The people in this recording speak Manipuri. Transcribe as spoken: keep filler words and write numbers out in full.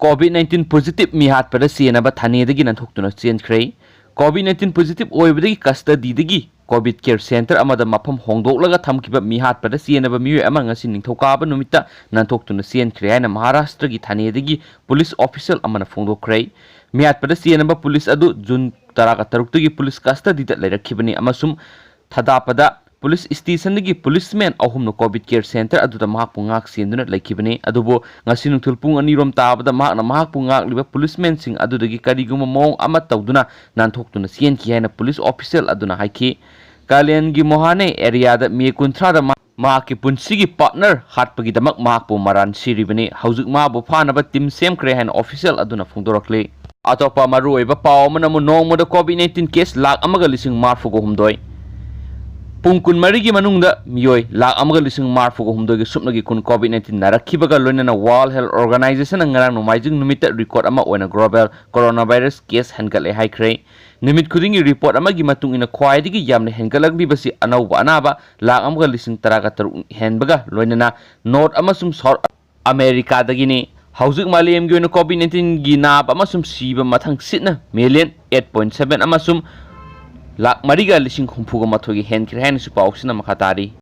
COVID nineteen positive ꯃꯤꯍꯥꯠꯄꯗ ꯆꯦꯟꯅꯕ ꯊꯥꯅꯦꯗꯒꯤ ꯅꯥꯟꯊꯣꯛꯇꯨꯅ ꯆꯦꯟꯈ꯭ꯔꯦ꯫ COVID nineteen positive ꯑꯣꯏꯕꯗꯒꯤ custody ꯗꯒꯤ COVID care center ꯑꯃꯗ ꯃꯐꯝ ꯍꯣꯡꯗꯣꯛꯂꯒ ꯊꯝꯈꯤꯕ ꯃꯤꯍꯥꯠꯄꯗ ꯆꯦꯟꯅꯕ ꯃꯤꯑꯣꯏ ꯑꯃ ꯉꯁꯤ ꯅꯤꯡꯊꯧꯀꯥꯕ ꯅꯨꯃꯤꯠꯇ ꯅꯥꯟꯊꯣꯛꯇꯨꯅ ꯆꯦꯟꯈ꯭ꯔꯦ ꯍꯥꯏꯅ ꯃꯍꯥꯔꯥꯁꯇ꯭ꯔꯒꯤ ꯊꯥꯅꯦꯗꯒꯤ police official ꯑꯃꯅ ꯐꯣꯡꯗꯣꯛꯈ꯭ꯔꯦ꯫ ꯃꯤꯍꯥꯠꯄꯗ ꯆꯦꯟꯅꯕ police ꯑꯗꯨ June ꯇꯔꯥꯒ ꯇꯔꯨꯛꯇꯒꯤ police custody ꯗ ꯂꯩꯔꯛꯈꯤꯕꯅꯤ ꯑꯃꯁꯨꯡ ꯊꯗꯥꯄꯗ police station ꯗꯒꯤ policeman ꯑꯍꯨꯝꯅ COVID care center ꯑꯗꯨꯗ ꯃꯍꯥꯛꯄꯨ ꯉꯥꯛ ꯁꯦꯟꯗꯨꯅ ꯂꯩꯈꯤꯕꯅꯤ꯫ ꯑꯗꯨꯕꯨ ꯉꯁꯤ ꯅꯨꯡꯊꯤꯜ ꯄꯨꯡ ꯑꯅꯤ ꯔꯣꯝ ꯇꯥꯕꯗ ꯃꯍꯥꯛꯅ ꯃꯍꯥꯛꯄꯨ ꯉꯥꯛꯂꯤꯕ policeman ꯁꯤꯡ ꯑꯗꯨꯗꯒꯤ ꯀꯔꯤꯒꯨꯝꯕ ꯃꯑꯣꯡ ꯑꯃ ꯇꯧꯗꯨꯅ ꯅꯥꯟꯊꯣꯛꯇꯨꯅ ꯆꯦꯟꯈꯤ ꯍꯥꯏꯅ police official ꯑꯗꯨꯅ ꯍꯥꯏꯈꯤ꯫ ꯀꯥꯂꯦꯟꯒꯤ ꯃꯣꯍꯥꯅꯦ area ꯗ May ꯀꯨꯟꯊ꯭ꯔꯥꯗ ꯃꯍꯥꯛ ꯃꯍꯥꯛꯀꯤ ꯄꯨꯟꯁꯤꯒꯤ partner ꯍꯥꯠꯄꯒꯤꯗꯃꯛ ꯃꯍꯥꯛꯄꯨ ꯃꯔꯥꯟ ꯁꯤꯔꯤꯕꯅꯤ꯫ ꯍꯧꯖꯤꯛ ꯃꯥꯕꯨ ꯐꯥꯅꯕ team ꯁꯦꯝꯈ꯭ꯔꯦ ꯍꯥꯏꯅ official ꯑꯗꯨꯅ ꯐꯣꯡꯗꯣꯔꯛꯂꯤ꯫ ꯑꯇꯣꯞꯄ ꯃꯔꯨꯑꯣꯏꯕ ꯄꯥꯎ ꯑꯃꯅ ꯑꯃꯨꯛ ꯅꯣꯡꯃꯗ COVID nineteen case ꯂꯥꯈ ꯑꯃꯒ ꯂꯤꯁꯤꯡ ꯃꯔꯤꯐꯨꯒ ꯍꯨꯝꯗꯣꯏ꯫ ꯄꯨꯡ ꯀꯨꯟꯃꯔꯤꯒꯤ ꯃꯅꯨꯡꯗ ꯃꯤꯑꯣꯏ ꯂꯥꯈ ꯑꯃꯒ ꯂꯤꯁꯤꯡ ꯃꯔꯤꯐꯨꯒ ꯍꯨꯝꯗꯣꯏꯒꯤ ꯁꯨꯞꯅꯒꯤ ꯈꯨꯟ COVID nineteen ꯅꯥꯔꯛꯈꯤꯕꯒ ꯂꯣꯏꯅꯅ World Health Organization ꯅ ꯉꯔꯥꯡ ꯅꯣꯡꯃꯥꯏꯖꯤꯡ ꯅꯨꯃꯤꯠꯇ record ꯑꯃ ꯑꯣꯏꯅ global coronavirus case ꯍꯦꯟꯒꯠꯂꯦ ꯍꯥꯏꯈ꯭ꯔꯦ꯫ ꯅꯨꯃꯤꯠ ꯈꯨꯗꯤꯡꯒꯤ report ꯑꯃꯒꯤ ꯃꯇꯨꯡ ꯏꯟꯅ ꯈ꯭ꯋꯥꯏꯗꯒꯤ ꯌꯥꯝꯅ ꯍꯦꯟꯒꯠꯂꯛꯂꯤꯕꯁꯤ ꯑꯅꯧꯕ ꯑꯅꯥꯕ ꯂꯥꯈ ꯑꯃꯒ ꯂꯤꯁꯤꯡ ꯇꯔꯥꯒ ꯇꯔꯨꯛ ꯍꯦꯟꯕꯒ ꯂꯣꯏꯅꯅ North ꯑꯃꯁꯨꯡ South America ꯗꯒꯤꯅꯤ꯫ ꯍꯧꯖꯤꯛ ꯃꯥꯂꯦꯝꯒꯤ ꯑꯣꯏꯅ COVID nineteen ꯒꯤ ꯅꯥꯕ ꯑꯃꯁꯨꯡ ꯁꯤꯕ ꯃꯊꯪ ꯁꯤꯠꯅ million eight point seven ꯑꯃꯁꯨꯡ ꯂꯥꯈ ꯃꯔꯤꯒ ꯂꯤꯁꯤꯡ ꯍꯨꯝꯐꯨꯒ ꯃꯥꯊꯣꯏꯒꯤ ꯍꯦꯟꯈ꯭ꯔꯦ ꯍꯥꯏꯅꯁꯨ ꯄꯥꯎꯁꯤꯅ ꯃꯈꯥ ꯇꯥꯔꯤ꯫